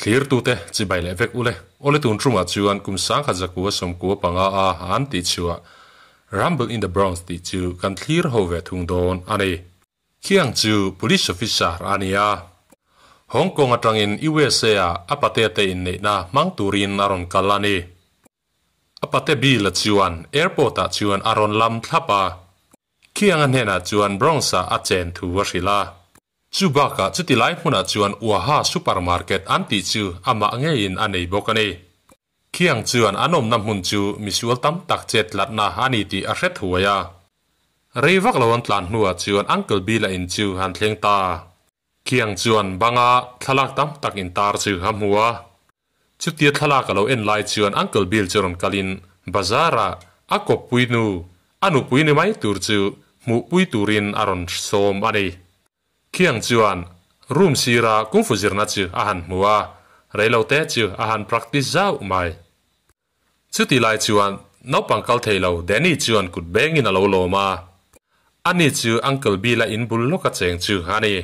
Thlirtute chibai leh vek ule. Awle tun tumah chuan kum 1995 a an tih chhuah Rumble in the Bronx tih chu kan thlir ho ve thung dawn a ni. Khiang chu Police Officer a ni a. Hong Kong atangin USA ah a patea te inneihna hmang turin a rawn kal a ni. A pate Bill-a chuan airport ah chuan a rawn lam thlap a. Khianga hnenah chuan Bronx-ah a chen thu a hrilh a. Chu bakah chuti lai hmunah chuan Uaha Supermarket an tih chu amah ngeiin a nei bawk a ni. Khiang chuan an awmna hmun chu misual tam tak chet tlatna a ni tih a hre thuai a. Rei vak lo an tlan hnuah chuan Uncle Bill-a in chu an thleng ta. Khiang chuan banga thlalak tam tak intar chu a hmu a. Chutia thlalak a lo en lai chuan Uncle Bill chu rawn kalin bazar-ah a kawppui nu, a nupui ni mai tur chu hmuhpui turin a rawn sawm a ni. Khiang chuan room sira kungfu zirna chu a han hmu a, reilote chu a han practice zauh mai. Chuti lai chuan naupang kal thei lo Danny chuan kut bengin a lo lawm a, ani chu Uncle Bill-a in bul lawka cheng chu a ni.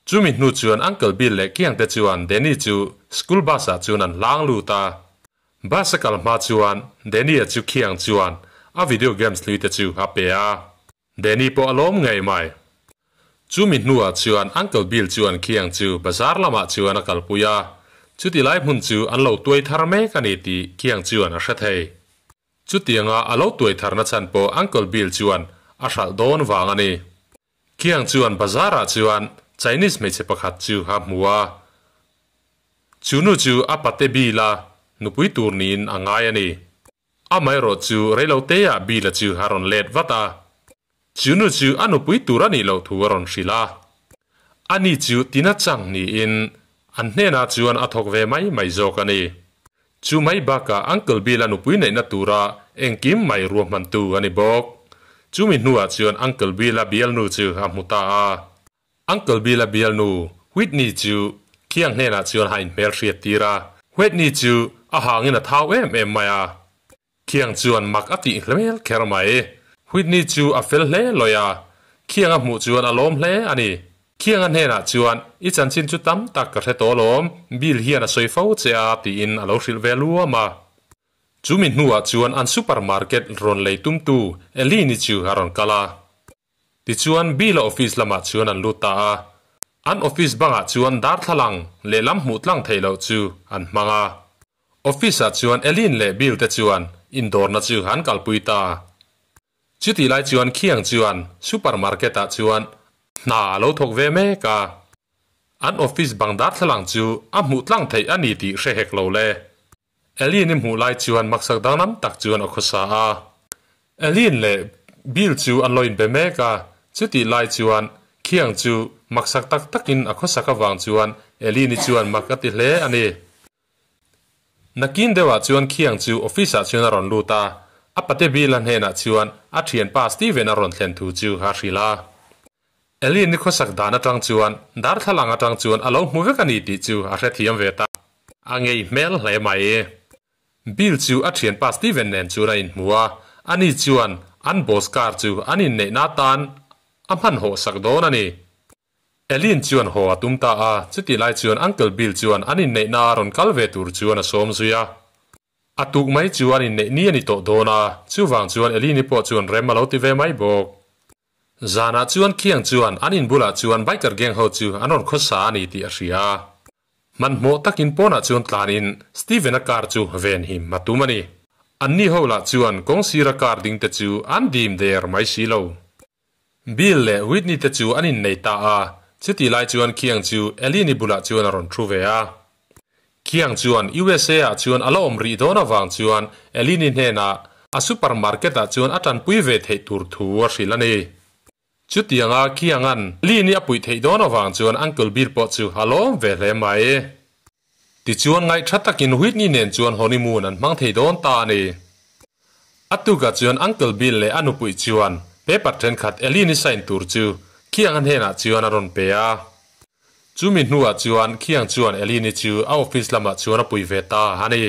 Chumi hnu chuan Uncle Bill leh Kiang te chuan Danny chu school bus ah chuan an hlang lut a. Bus a kal hma chuan Danny-a chu Kiang chuan a video games hlui te chu a pe a. Danny pawh a lawm ngei mai. Chumi hnuah chuan Uncle Bill chuan Kiang chu bazar lamah chuan a kalpui a. Chuti lai hmun chu an lo tuai thar mek a ni tih Kiang chuan a hre thei. Chutianga a lo tuai tharna chhan pawh Uncle Bill chuan a hralh dawn vang a ni. Kiang chuan bazar-ah chuan Chinese hmeichhe pakhat chu a hmu a. Chu nu chu a pate Bill-a nupui tur niin a ngai a ni. Amaherawh chu reiloteah Bill-a chu a rawn let vat a. Chu nu chu a nupui tur a nih loh thu a rawn hrilh a. Ani chu tina chang niin an hnenah chuan a thawk ve mai mai zawk a ni. Chu mai bakah Uncle Bill-a nupui neihna tura engkim mai ruahmantu a ni bawk. Chumi hnuah chuan Uncle Bill-a bialnu chu a hmu ta a. Uncle Bill-a bialnu Whitney chu khiang hnenah chuan a inhmel hriat tir a. Whitney chu a hangin a thau em em mai a. Khiang chuan mak a tih hmel kher mai. Whitney chu a fel hle lawi a, Khiang a hmuh chuan a lawm hle a ni. Khiang a hnenah chuan, I chanchin chu tam tak ka hre tawh alawm, Bill hian a sawi fo che a, tiin a lo hrilh ve luam a. Chumi hnuah chuan an supermarket rawn lei tumtu Ellie-ni chu a rawn kal a. Tichuan Bill-a office lamah chuan an lut ta a. An office bangah chuan darthlalang lehlam hmuh tlang theih loh chu an hmang a. Office-ah chuan Elin leh Bill te chuan indawrna chu an kalpui ta. Chutih lai chuan Khiang chuan supermarket-ah chuan hna a lo thawk ve mek a. An office bang darthlalang chu a hmuh tlang theih a ni tih hre hek lo le. Elin i hmuh lai chuan maksak danglam tak chuan a khawsa a. Elin leh Bill chu an lo inbe mek a, chutih lai chuan Khiang chu maksak tak takin a khawsak avang chuan Elin-i chuan mak a ti hle a ni. Nakin deuhah chuan Khiang chu office-ah chuan a rawn lut a, a pate Bill-a hnenah chuan a thianpa Steven a rawn thlen thu chu a hrilh a. Ellie ni khawsak dan atang chuan darthlalang atang chuan a lo hmu vek a ni tih chu a hrethiam ve ta. A ngei hmel hle mai. Bill chu a thianpa Steven nen chuan a inhmu a, ani chuan an boss car chu an inneihna atan a hmanhawh sak dawn a ni. Elin chuan haw a tum ta a, chutih lai chuan Uncle Bill chuan an inneihna a rawn kal ve tur chuan a sawm zui a. A tuk mai chu an inneih ni a ni tawh dawn a, chuvang chuan Elin-i pawh chuan rem a lo ti ve mai bawk. Zanah chuan Khiang chuan an in bulah chuan biker gang ho chu an rawn khawsa a ni tih a hria a. Hmanhmawh takin pawnah chuan tlanin Steven-a car chu venhim a tum a ni. Anni ho lah chuan kawng sira car ding te chu an dim der mai si lo. Bill leh Whitney te chu an innei ta a, chutih lai chuan Khiang chu Ellie-ni bulah chuan a rawn thu ve a. Khiang chuan USA ah chuan a la awm rih dawn avang chuan Ellie-ni hnenah a supermarket ah chuan a tanpui ve theih tur thu a hrilh a ni. Chutianga Khianga'n Ellie-ni a puih theih dawn avang chuan Uncle Bill pawh chu a lawm ve hle mai. Tichuan ngaihtha takin Whitney nen chuan honeymoon an hmang thei dawn ta a ni. A tukah chuan Uncle Bill leh a nupui chuan paper thenkhat Ellie-ni sign tur chu Khiang a hnenah chuan a rawn pe a. Chumi hnuah chuan Khiang chuan Ellie-ni chu a office lamah chuan a pui ve ta a ni.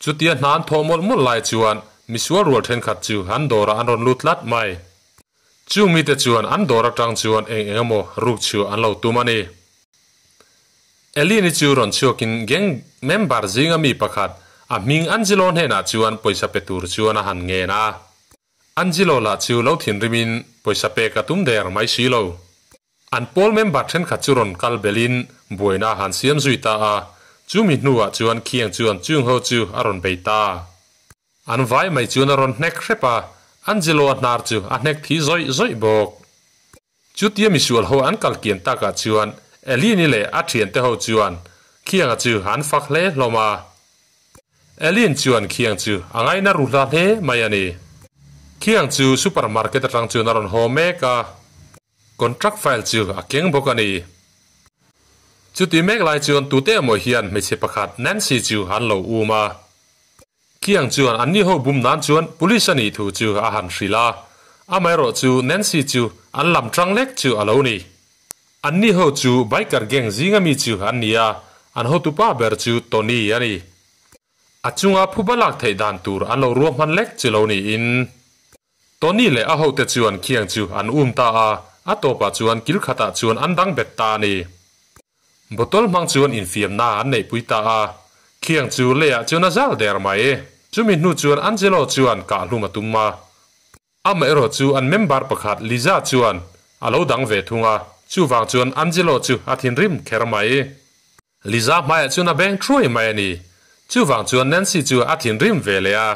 Chutia hna an thawh mawlh mawlh lai chuan misual rual thenkhat chu an dawrah an rawn lut tlat mai. Chung mite chuan an dawr atang chuan eng eng emaw ruk chhuah an lo tum a ni. Elin-i chu rawn chhuakin gang member zinga mi pakhat, a hming Angelo hnenah chuan pawisa pe tur chuan a han ngen a. Angelo lah chu lo thinrimin pawisa pek a tum der mai si lo. An pawl member thenkhat chu rawn kal belin buaina a han siam zui ta a, chumi hnuah chuan khiang chuan chung ho chu a rawn bei ta. An vai mai chuan a rawn hnek hrep a, Angelo a hnar chu a hnek thi zawih zawih bawk. Chutia misual ho an kal kian takah chuan Elin-i leh a thiante ho chuan Khianga chu an fak hle hlawm a. Elin chuan Khiang chu a ngaina ru hla hle mai a ni. Khiang chu supermarket atang chuan a rawn haw mek a, contract file chu a keng bawk a ni. Chuti mek lai chuan tute emaw hian hmeichhe pakhat Nancy chu an lo um a. Kiang chuan anni ho bum nan chuan police a nih thu chu a han hrilh a, amaherawh chu Nancy chu an lam tang lek chu a lo ni. Anni ho chu biker gang zinga mi chu an ni a, an hotupa ber chu Tony a ni. A chunga phuba lak theih dan tur an lo ruahman lek chu lo niin. Tony leh a hote chuan Kiang chu an um ta a, a tawpah chuan kil khatah chuan an dang bet ta a ni. Bottle hmang chuan infiamna an neihpui ta a, khiang chu leiah chuan a zal der mai. Chumi hnu chuan Angelo chuan kahhlum a tum a. Amaherawh chu an member pakhat Liza chuan a lo dang ve thung a, chuvang chuan Angelo chu a thinrim kher mai. Liza hmaiah chuan a beng thuai mai a ni. Chuvang chuan Nancy chu a thinrim ve leh a.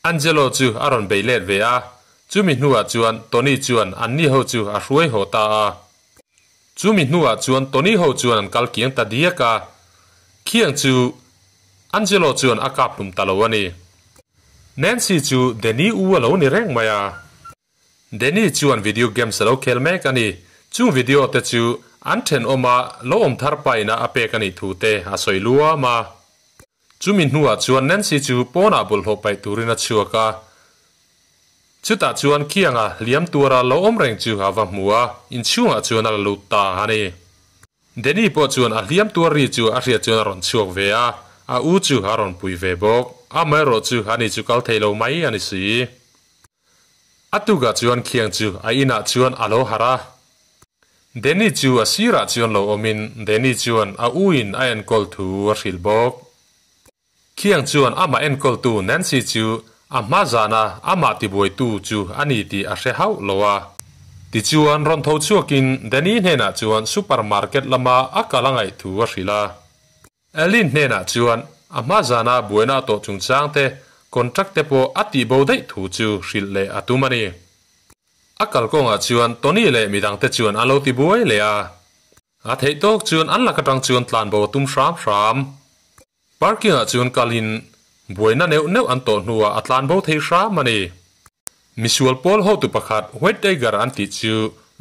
Angelo chu a rawn bei let ve a, chumi hnuah chuan Tony chuan anni ho chu a hruai haw ta a. Chumi hnuah chuan Tony ho chuan an kal kiang ta diak a, khiang chu Angelo chuan a kap hlum ta lo a ni. Nancy chu Danny u a lo ni reng mai a. Danny chuan video games a lo khel mek a ni. Chung video te chu an thenawma lo awm thar paina a pek a nih thu te a sawi luam a. Chumi hnuah chuan Nancy chu pawnah bawlhhlawh paih turin a chhuak a. Chutah chuan Kianga hliam tuara lo awm reng chu a va hmu a, inchhungah chuan a la lut ta a ni. Danny pawh chuan a hliam tuar ri chu a hriat chuan a rawn chhuak ve a, a u chu a rawn pui ve bawk. Amaherawh chu ani chu kal thei lo mai a ni si. A tukah chuan Khiang chu a inah chuan a lo harh a. Danny chu a sirah chuan lo awmin Danny chuan a uin a enkawl thu a hrilh bawk. Khiang chuan amah enkawltu Nancy chu a hma zana amah tibuaitu chu a ni tih a hre hauh lo a. Tichuan rawn tho chhuakin Danny hnenah chuan supermarket lama a kal a ngaih thu a hrilh a. Ellen hnenah chuan a hma zana buaina a tawh chungchang te, contract te pawh a tihbo daih thu chu hrilh leh a tum a ni. A kalkawngah chuan Tony leh midangte chuan an lo ti buai leh a. A theih tawk chuan an lak atang chuan tlanbo a tum hram hram. Parking ah chuan kalin buaina neuh neuh an tawh hnuah a tlanbo thei hram a ni. Misual pawl hotu pakhat White Tiger an tih chu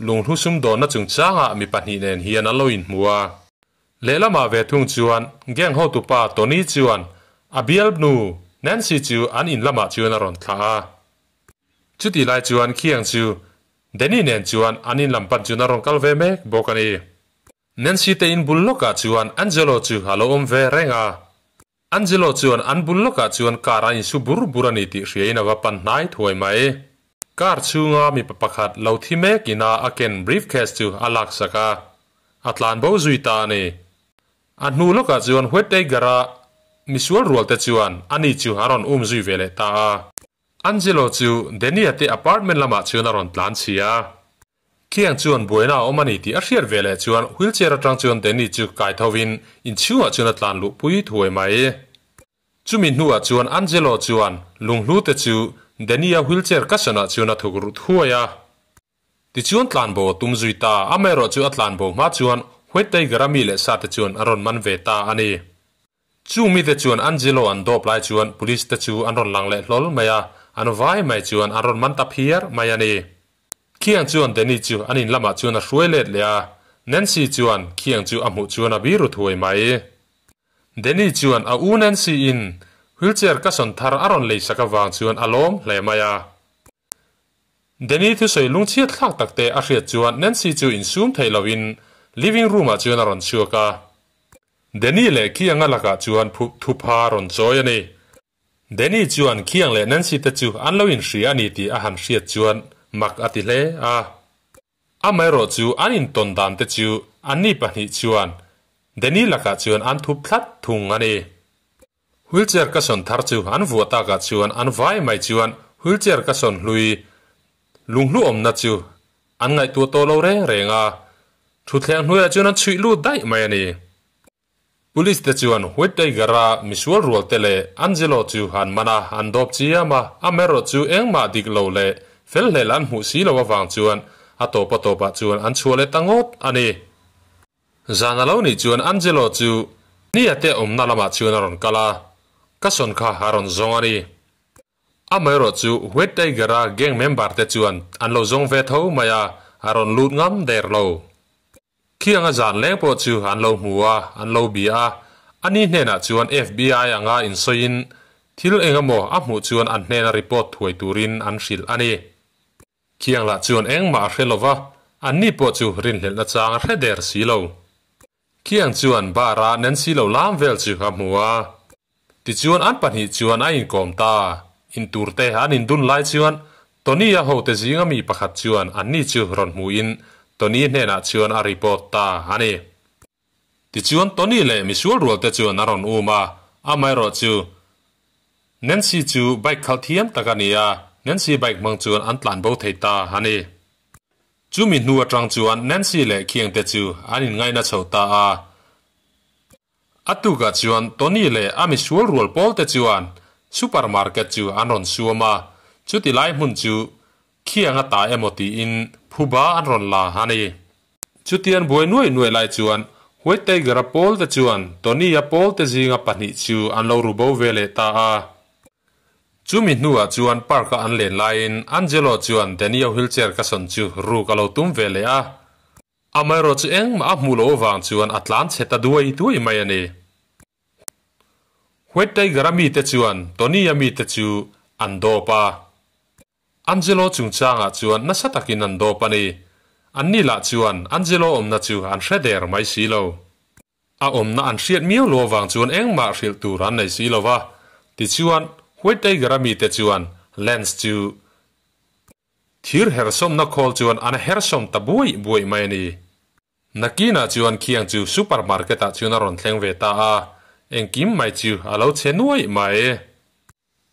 lunghlu sumdawnna chungchangah mi pahnih nen hian an lo inhmu a. Lehlamah ve thung chuan gang hotupa Tony chuan a bialnu Nancy chu an in lamah chuan a rawn thlah a. Chutih lai chuan khiang chu Danny nen chuan an in lam pan chuan a rawn kal ve mek bawk a ni. Nancy te in bul lawkah chuan Angelo chu a lo awm ve reng a. Angelo chuan an bul lawkah chuan car a insu bur bur a ni tih hriain a va pan hnai thuai mai. Car chhunga mipa pakhat lo thi mek ina a ken briefcase chu a laksak a, a tlan bo zui ta a ni. A hnu lawkah chuan Whittaker-a misual rualte chuan ani chu a rawn um zui ve leh ta a. Angelo chu Danny-a te apartment lamah chuan a rawn tlan chhi a. Khiang chuan buaina a awm a ni tih a hriat ve leh chuan wheelchair atang chuan Danny chu kai tho in inchhungah chuan a tlan luh pui thuai mai. Chumi hnuah chuan Angelo chuan lunghlu te chu Danny-a wheelchair cushion ah chuan a thuk ruh thuai a. Tichuan tlanbo a tum zui ta, amaherawh chu a tlanbo hma chuan White Tiger-a mi leh sa te chuan a rawn man ve ta a ni. Chung mite chuan Angelo an dawp lai chuan police te chu an rawn lang leh hlawl mai a, an vai mai chuan an rawn man ta phiar mai a ni. Khiang chuan Danny chu an in lamah chuan a hruai let leh a, Nancy chuan Khiang chu a hmuh chuan a biru thuai mai. Danny chuan a u Nancy in wheelchair ka sawn thar a rawn leisak avang chuan a lawm hle mai a. Danny thusawi lungchhiat thlak tak te a hriat chuan Nancy chu insum theih loin living room ah chuan a rawn chhuak a. Danny leh Khianga lakah chuan phup thupha rawn chawi a ni. Danny chuan Khiang leh Nancy te chu an lo inhria a ni tih a han hriat chuan mak a ti hle a. Amaherawh chu an intawn dan te chu anni pahnih chuan Danny lakah chuan an thup tlat thung a ni. Wheelchair ka sawn thar chu an vuah takah chuan an vai mai chuan wheelchair ka sawn hlui lunghlu awmna chu an ngaihtuah tawh lo reng reng a, thutthleng hnuaiah chuan an chhuih lut daih mai a ni. Police te chuan White Tiger-a misual rual te leh Angelo chu an man a, an dawp chiam a, amaherawh chu engmah dik lo leh fel hlel an hmuh si lo avang chuan a tawp a tawpah chuan an chhuah leh ta ngawt a ni. Zan a lo nih chuan Angelo chu Nia te awmna lamah chuan a rawn kal a, ka sawn kha a rawn zawng a ni. Amaherawh chu White Tiger-a gang member te chuan an lo zawng ve tho mai a, a rawn lut ngam der lo. Khianga zan leng pawh chu an lo hmu a, an lo bia a. Ani hnenah chuan FBI anga insawiin thil eng emaw a hmuh chuan an hnena report thuai turin an hrilh a ni. Khiang lah chuan engmah a hre lo va, anni pawh chu rinhlelhna chang a hre der si lo. Khiang chuan bar-a Nancy lo lam vel chu a hmu a. Tichuan an pahnih chuan a inkawm ta. Inturte an indun lai chuan Tony-a hote zinga mi pakhat chuan anni chu rawn hmuhin Tony hnenah chuan a report ta a ni. Tichuan Tony leh misual rualte chuan a rawn um a, amaherawh chu Nancy chu bike khalh thiam tak a ni a, Nancy bike hmang chuan an tlan bo thei ta a ni. Chumi hnu atang chuan Nancy leh Khiangte chu an inngaina chho ta a. A tukah chuan Tony leh a misual rual pawl te chuan supermarket chu an rawn suam a, chuti lai hmun chu khiang a ta emaw tiin phuba an rawn la a ni. Chutian buai nuai nuai lai chuan White Tiger-a pawl te chuan Tony-a pawl te zinga pahnih chu an lo ru bo ve leh ta a. Chumi hnuah chuan park-a an len laiin Angelo chuan Daniel wheelchair ka sawn chu ruk a lo tum ve leh a. Amaherawh chu engmah a hmuh loh avang chuan a tlan chhe ta duai duai mai a ni. White Tiger-a mite chuan Tony-a mite chu an dawp a. Angelo chungchangah chuan nasa takin an dawp a ni. Anni lah chuan Angelo awmna chu an hre der mai si lo. A awmna an hriat miau lo avang chuan engmah hrilh tur an nei si lo va. Tichuan, White Tiger-a mite chuan Lance chu Thir hersawmna khawl chuan an hersawm ta buaih buaih mai a ni. Nakinah chuan khiang chu supermarket ah chuan a rawn thleng ve ta a, engkim mai chu a lo chhe nuaih mai.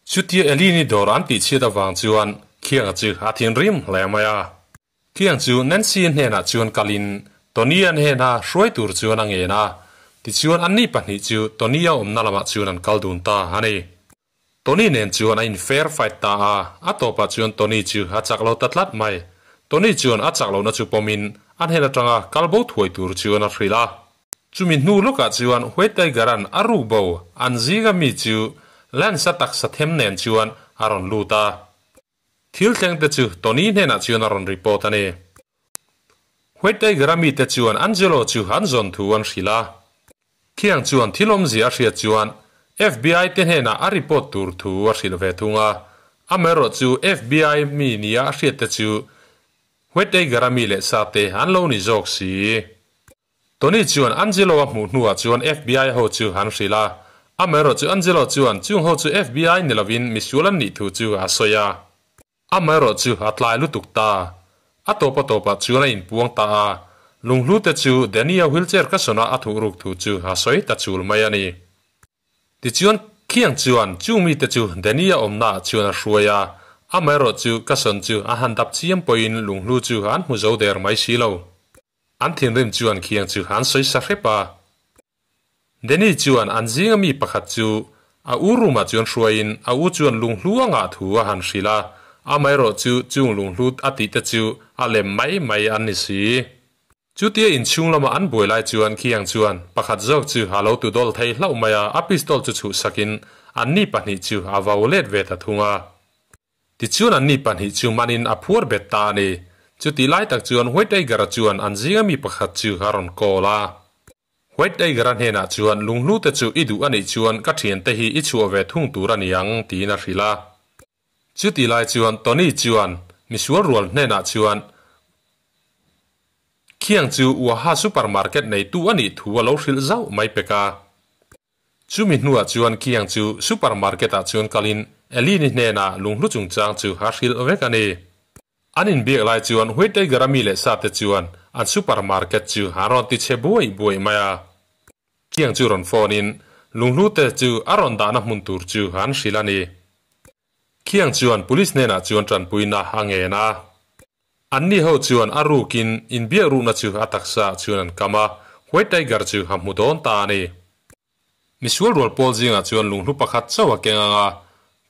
Chutia Elini dawr an tihchhiat avang chuan khianga chu a thinrim hle mai a. Khiang chu Nancy hnenah chuan kalin Tony-a hnena hruai tur chuan a ngen a, tichuan anni pahnih chu Tony-a awmna lamah chuan an kal dun ta a ni. Tony nen chuan a in fair fight ta a, a tawpah chuan Tony chu a chak lo ta tlat mai. Tony chuan a chak lohna chu pawmin a hnen atanga kal bo thuai tur chuan a hrilh a. Chumi hnu lawkah chuan White Tiger-a'n a ruk bo an zinga mi chu Lance-a taksa them nen chuan a rawn lut a. Thil thleng te chu Tony hnenah chuan a rawn report a ni. White Tiger-a mite chuan Angelo chu an zawn thu an hrilh a. Khiang chuan thil awmzia a hriat chuan FBI te hnenah a report tur thu a hrilh ve thung a. Amaherawh chu FBI mi nia a hriat te chu White Tiger-a mi leh sa te an lo ni zawk si. Tony chuan Angelo a hmuh hnuah chuan FBI ho chu an hrilh a. Amaherawh chu Angelo chuan chung ho chu FBI ni lovin misual an nih thu chu a sawi a. Amaherawh chu a tlai lutuk ta. A tawp a tawpah chuan a inpuang ta a, lunghlu te chu Danny-a wheelchair ka sawn a a thuhruk thu chu a sawi ta chul mai a ni. Tichuan Khiang chuan chung mite chu Danny-a awmnaah chuan a hruai a, amaherawh chu ka sawn chu a han dap chiam pawhin lunghlu chu an hmu zo der mai si lo. An thinrim chuan Khiang chu an sawi sa hrep a. Danny chuan an zinga mi pakhat chu a u room-ah chuan hruaiin a u chuan lunghlu a ngah thu a han hrilh a, amaherawh chu chung lunghlu a tih te chu a lem mai mai an ni si. Chutia inchhung lama an buai lai chuan Khiang chuan pakhat zawk chu a lo tu dawl thei hlauh mai a, a pistol chu chhuhsakin anni pahnih chu a vau let ve ta thung a. Tichuan anni pahnih chu manin a phuar bet ta a ni. Chutih lai tak chuan White Tiger-a chuan an zinga mi pakhat chu a rawn call a. White Tiger-a hnenah chuan lunghlute chu i duh a nih chuan ka thiante hi i chhuah ve thung tur a ni ang tiin a hrilh a. Chutih lai chuan Tony chuan misual rual hnenah chuan Khiang chu Waha Supermarket neitu a nih thu a lo hrilh zauh mai pek a. Chumi hnuah chuan Khiang chu supermarket ah chuan kalin Elini hnenah lunghlu chungchang chu a hrilh vek a ni. An inbiak lai chuan White Tiger-a mi leh sa te chuan an supermarket chu an rawn ti chhe buai buai mai a. Khiang chu rawn phone in lunghlu te chu a rawn dahna hmun tur chu an hrilh a ni. Khiang chuan police hnenah chuan tanpuina a ngen a. Anni ho chuan a rukin inbiak ruhna chu a taksa ah chuan an kam a, White Tiger chu a hmu dawn ta a ni. Misual rual pawl zingah chuan lunghlu pakhat chauh a keng ang a,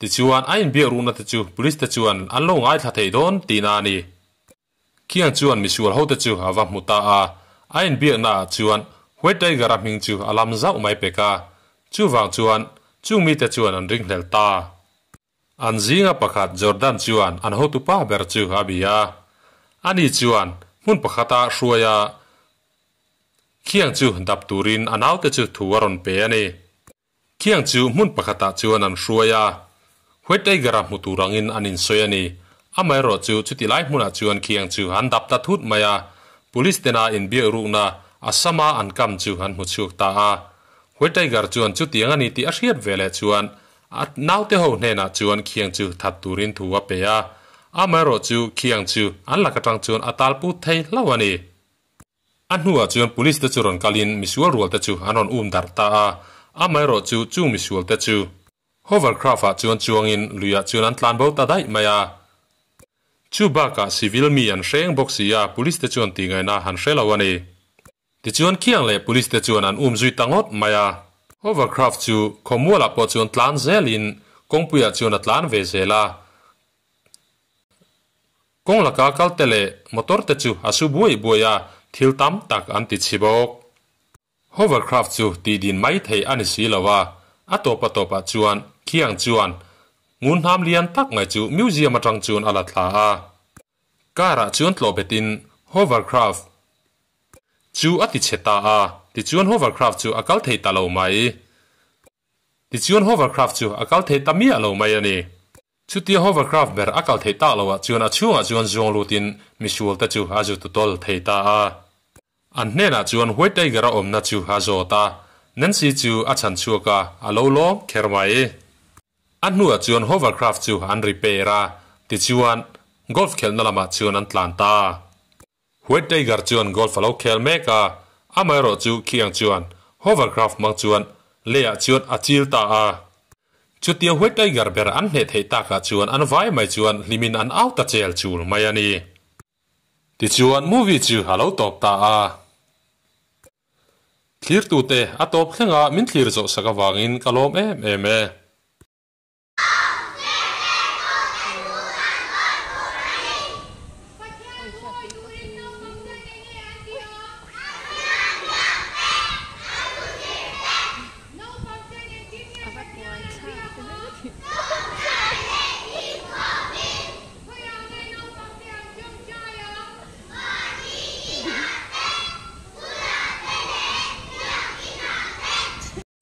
tichuan a inbiak ruhna te chu police te chuan an lo ngaithla thei dawn tihna a ni. Khiang chuan misual hote chu a va hmu ta a, a inbiakna ah chuan White Tiger-a hming chu a lam zauh mai pek a, chuvang chuan chung mite chuan an ringhlel ta. An zinga pakhat Jordan chuan an hotupa ber chu a bia a, ani chuan hmun pakhata hruai a, Khiang chu dap turin a naute chu thu a rawn pe a ni. Khiang chu hmun pakhatah chuan an hruai a, White Tiger-a hmu tur angin an insawi a ni. Amaherawh chu chuti lai hmunah chuan khiang chu an dap ta thut mai a, Police tena inbiak rukna a sama an kam chu an hmu chhuak ta a. White Tiger chuan chutiang a ni tih a hriat veleh chuan a naute ho hnenah chuan khiang chu that turin thu a pe a. Amaherawh chu khiang chu an lak atang chuan a talput thei hlauh a ni. A hnuah chuan police te chu rawn kalin misual rual te chu an rawn um darh ta a, amaherawh chu chung misual te chu hovercraft ah chuan chuangin luiah chuan an tlan bo ta daih mai a. Chu bakah civil mi an hreng bawk si a, police te chuan tihngaihna han hre lo a ni. Tichuan Khiang leh police te chuan an um zui ta ngawt mai a. Hovercraft chu khawmualah pawh chuan tlan zelin kawngpuiah chuan a tlan ve zel a. Kawng laka kal te leh motor te chu a su buai buai a, thil tam tak an ti chhi bawk. Hovercraft chu tih din mai theih a ni si lo a, a tawp a tawpah chuan Khiang chuan ngun hnam lian tak mai chu museum atang chuan a la thla a. Car ah chuan tlawh betin hovercraft chu a ti chhe ta a, tichuan hovercraft chu a kal thei ta lo mai. Tichuan hovercraft chu a kal thei ta miah lo mai a ni. Chutia hovercraft ber a kal theih tak loh ah chuan a chhungah chuan zuang lutin misual te chu a zu tutawl thei ta a. An hnenah chuan White Tiger a awmna chu a zawt a, Nancy chu a chhan chhuak a, a lo lawm kher mai. A hnuah chuan hovercraft chu an repair a, tichuan golf khelhna lamah chuan an tlan ta. White Tiger chuan golf a lo khel mek a, amaherawh chu khiang chuan hovercraft hmang chuan leiah chuan a chil ta a. Chutia White Tiger ber an hneh theih takah chuan an vai mai chuan hlimin an au ta chel chul mai a ni. Tichuan movie chu a lo tawp ta a. Thlirtute a tawp thlenga min thlir zawh sak avangin ka lawm em em e.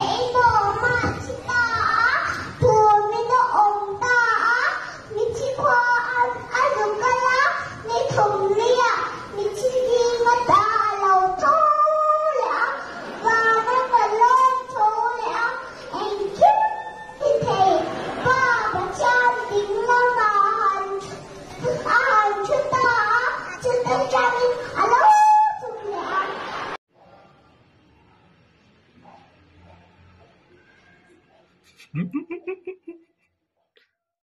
Engmah thi ta a, phûmin a awm ta a, mithi khua a zu kal a, ni thum liah mithi zing ata a lo tho leh a, van a va lawn tho leh a, engkim ti thei Pa Pathian ding lamah a han thu ta a, chute tangin a lo chhuk leh a.